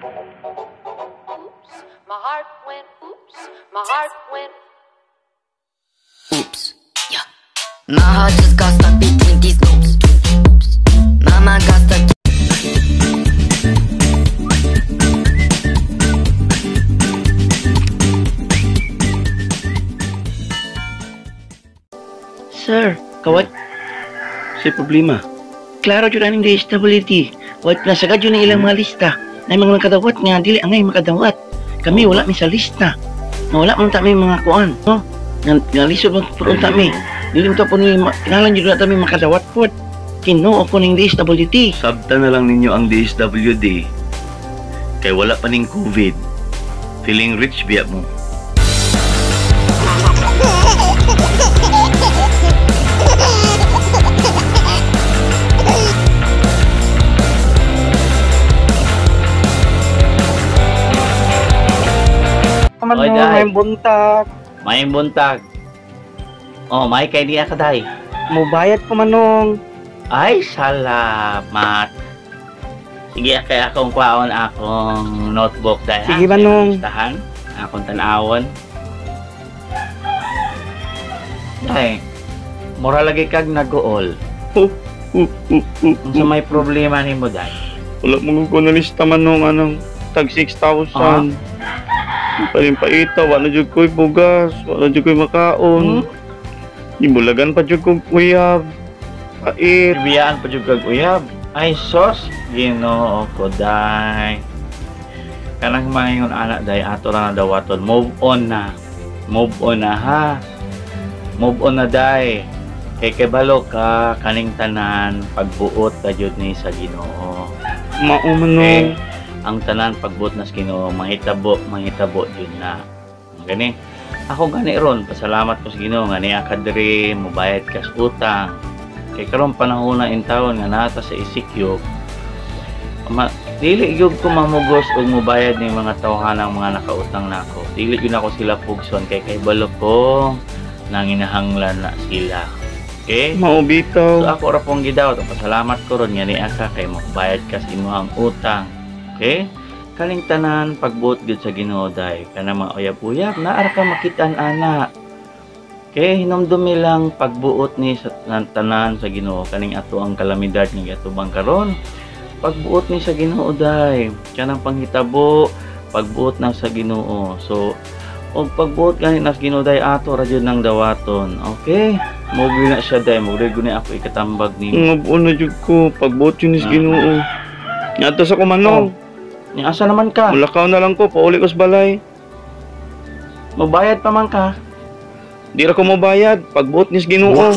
Oops, my heart went oops, my heart went oops. Yeah. My heart just got stuck between these loops. Oops. My mind got stuck. Sir, kawat Say problema. Klaro jud aning disability. Wat nasagad jud ang ilang mga lista. Na mga nakadawat nga dili angay makadawat. Kami wala mi sa lista. Nga wala man ta mi mga kuan, no? Nga lisod man pud unta mi. Dili man ta po ni kinahanglan jud na ta mi makadawat pod. Kinuo ko ning DSWD. Sabta na lang ninyo ang DSWD. Kay wala pa ning COVID. Feeling rich biya mo. Man Oy, mo, Day. may buntag. May buntag. Oh, may kay niya ka, day. Mubayad ko manong. Ay, salamat. Sige, kay akong kwaon akong notebook, day. Sige, Manong. Listahan, akong tanawon. Day, mura lagi kag naguol. Unsa may problema nimo, day? Wala mo ko nalista manong anong tag 6,000. Parin paita, wala jud ko'y bugas, wala jud ko'y makaon. Ibulagan pa jud kog uyab. Pait. Biyaan pa jud kag uyab. Ay sos, Ginoo ko, day. Kanang mangingon ana, day, ato ra na dawaton. Move on na. Move on na, ha. Move on na, day. Kay kabalo ka kaning tanan pagbuot ta jud ni sa Ginoo. Mao manong. Okay. Ang tanan pagbuot na sa Ginoo, mahitabo, mahitabo jud na. Gani. Ako gani ron, pasalamat ko sa Ginoo nga niya ka diri, mobayad ka sa utang. Kay karon panahon na intawon nga nata sa ECQ. Dili gyud ko mamugos og mobayad ning mga tawhanang mga nakautang nako. Dili gyud nako sila pugson kay kahibalo ko nanginahanglan na sila. Okay? Mao bitaw. So ako ra pong gidawat, pasalamat ko ron nga niya ka kay mobayad ka sa imong utang. Okay? Kaning tanan pagbuot gyud sa Ginoo, day. Kana mga uyab-uyab naa ra ka makitaan ana. Okay, hinumdumi lang pagbuot ni sa tanan sa Ginoo kaning ato ang kalamidad nga giatubang karon. Pagbuot ni sa Ginoo, day. Kanang panghitabo pagbuot na sa Ginoo. So og pagbuot gani na sa Ginoo, day, ato ra jud nang dawaton. Okay? Mo na siya, day, mo gyud ni ako ikatambag nimo. Move on na jud ko, pagbuot yun ni sa Ginoo. Ngadto sa kumanong. Ni asa naman ka? Mulakaw na lang ko, pauli ko sa balay. Mobayad pa man ka. Di ra ko mobayad, pagbuot ni sa Ginoo.